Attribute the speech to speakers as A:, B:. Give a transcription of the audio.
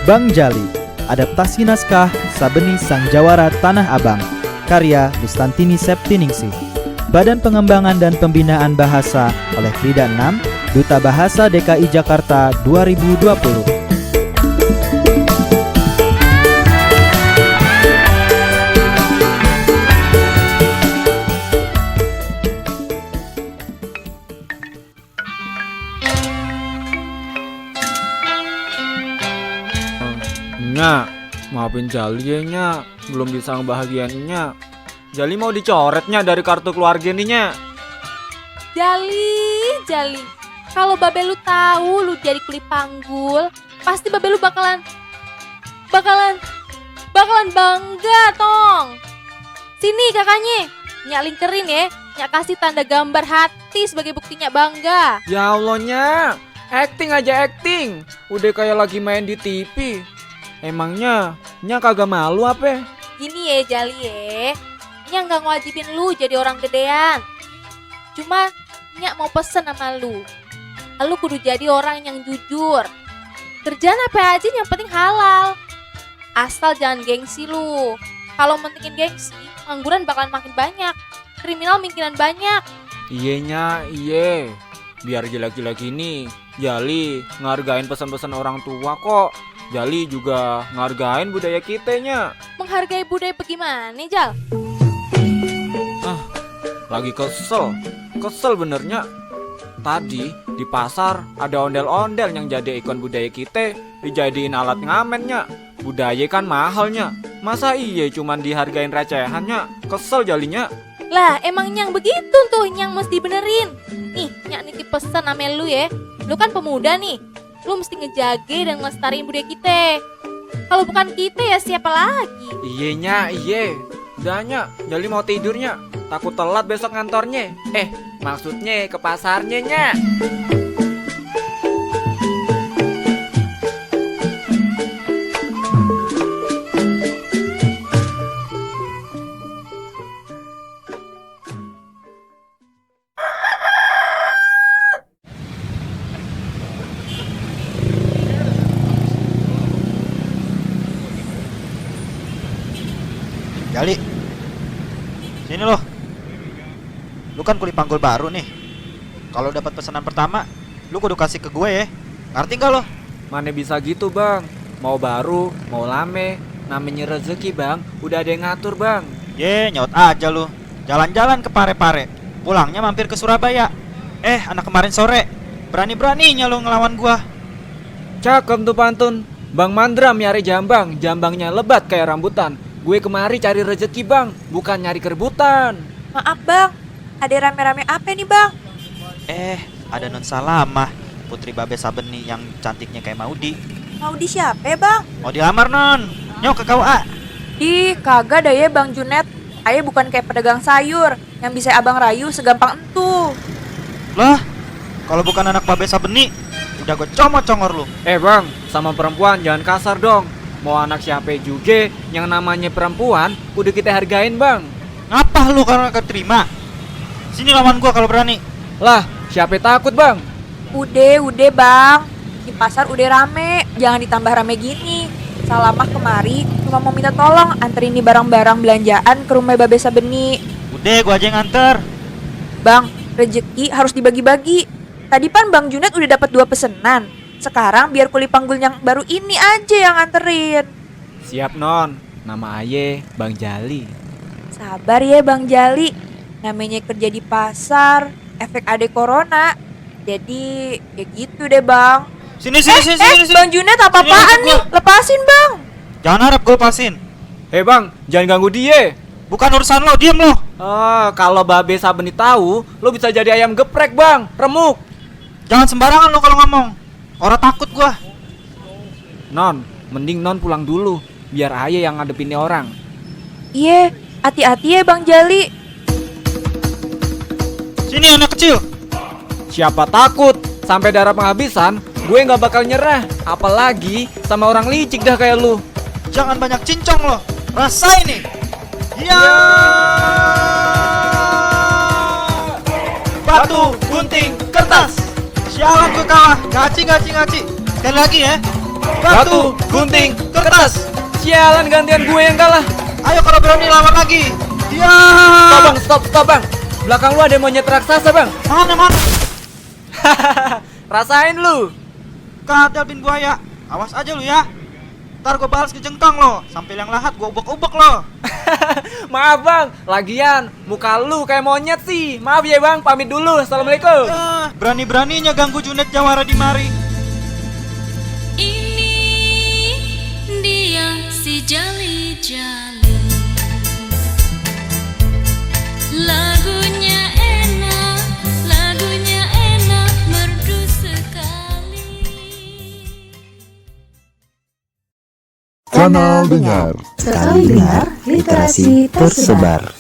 A: Bang Jali, adaptasi naskah Sabeni Sang Jawara Tanah Abang, karya Lustantini Septiningsih. Badan Pengembangan dan Pembinaan Bahasa oleh Krida 6, Duta Bahasa DKI Jakarta 2020.
B: Nya, maafin Jali ya Nya, belum bisa ngebahagiain Nya. Jali mau dicoretnya dari kartu keluarga nih Nya.
C: Jali, kalau babe lu tahu lu jadi kuli panggul, pasti babe lu bakalan bangga tong. Sini kakaknya, Nyak lingkerin ya, Nyak kasih tanda gambar hati sebagai buktinya bangga.
B: Ya Allah Nya, acting aja acting, udah kayak lagi main di TV. Emangnya Nya kagak malu apa?
C: Gini ya Jali ya, Nyak gak ngewajibin lu jadi orang gedean. Cuma Nyak mau pesen sama lu kudu jadi orang yang jujur. Kerjaan apa aja yang penting halal. Asal jangan gengsi lu. Kalau mentingin gengsi, pengangguran bakalan makin banyak, kriminal mungkinan banyak.
B: Iya Nya, iya. Biar jelek-jelek gini, Jali ngargain pesan-pesan orang tua kok. Jali juga ngargain budaya kita Nya.
C: Menghargai budaya bagaimana Jal?
B: Lagi kesel benernya. Tadi di pasar ada ondel-ondel yang jadi ikon budaya kita, dijadiin alat ngamennya. Budaya kan mahalnya, masa iya cuman dihargain recehannya? Kesel Jalinya.
C: Lah emang Nyang begitu tuh, Nyang mesti benerin. Nih Nyak nitip pesan sama lu ya. Lu kan pemuda nih, lu mesti ngejage dan ngelestariin budaya kita. Kalau bukan kita ya siapa lagi?
B: Iya Nya, iya. Udah Nya, Jali mau tidurnya. Takut telat besok ngantornya. Maksudnya ke pasarnya Nya.
D: Jali, sini loh. Lu kan kuli panggul baru nih. Kalau dapat pesanan pertama, lu kudu kasih ke gue ya. Ngerti gak lo?
B: Mana bisa gitu bang. Mau baru, mau lame, namanya rezeki bang. Udah ada yang ngatur bang.
D: Nyaut aja lu. Jalan-jalan ke Pare-Pare, pulangnya mampir ke Surabaya. Anak kemarin sore, berani-beraninya lu ngelawan gua.
B: Cakep tuh pantun. Bang Mandra nyari jambang, jambangnya lebat kayak rambutan. Gue kemari cari rezeki bang, bukan nyari kerebutan.
E: Maaf bang, ada rame-rame apa nih bang?
D: Ada Non Salamah, putri Babe Sabeni yang cantiknya kayak Maudi.
E: Maudi siapa ya bang?
D: Mau dilamar Non, nyok ke KUA.
E: Ih kagak dah ya bang Junet. Ayah bukan kayak pedagang sayur yang bisa abang rayu segampang entu.
D: Lah, kalau bukan anak Babe Sabeni, udah gue comot-congor lu.
B: Bang, sama perempuan jangan kasar dong. Mau anak siapa juga yang namanya perempuan udah kita hargain bang.
D: Ngapa lu karena keterima? Sini lawan gua kalau berani.
B: Lah, siapa takut bang?
E: Udah bang. Di pasar udah rame, jangan ditambah rame gini. Salamah kemari, cuma mau minta tolong anterin nih barang-barang belanjaan ke rumah Babe Sabeni.
D: Udah gua aja yang nganter.
E: Bang, rezeki harus dibagi-bagi. Tadi kan Bang Junet udah dapat 2 pesenan. Sekarang biar kuli panggul yang baru ini aja yang anterin.
B: Siap non, nama aye Bang Jali.
E: Sabar ya Bang Jali, namanya kerja di pasar, efek ade corona. Jadi ya gitu deh bang.
D: Sini.
E: Bang Junet apa-apaan
D: Sini,
E: nih? Lepasin bang.
D: Jangan harap gue lepasin.
B: Bang, jangan ganggu dia.
D: Bukan urusan lo, diem lo.
B: Kalau Babe Sabeni tahu, lo bisa jadi ayam geprek bang, remuk.
D: Jangan sembarangan lo kalau ngomong. Orang takut gua.
B: Non, mending non pulang dulu, biar aye yang ngadepin nih orang.
E: Iya, hati-hati ya Bang Jali.
D: Sini anak kecil.
B: Siapa takut, sampai darah penghabisan, gue nggak bakal nyerah. Apalagi sama orang licik dah kayak lu.
D: Jangan banyak cincong lo. Rasain nih. Ya. Batu, gunting, kertas. Sialan gue kalah. Ngaci. Sekali lagi ya.
B: batu, gunting, kertas. Sialan, gantian gue yang kalah.
D: Ayo kalau berani lawan lagi. Ya.
B: Stop bang, stop bang. Belakang lu ada monyet raksasa bang.
D: Mana?
B: Rasain lu.
D: Kadal bin buaya. Awas aja lu ya. Ntar gue balas ke jengkang lo. Sampai yang lahat gue ubek-ubek lo.
B: Maaf bang, lagian muka lu kayak monyet sih. Maaf ya bang, pamit dulu. Assalamualaikum.
D: Berani-beraninya ganggu Junet Jawara di mari.
F: Ini dia si jali-jali. Lagunya enak, merdu sekali.
G: Kanal Dengar.
H: Sekali dengar, literasi tersebar.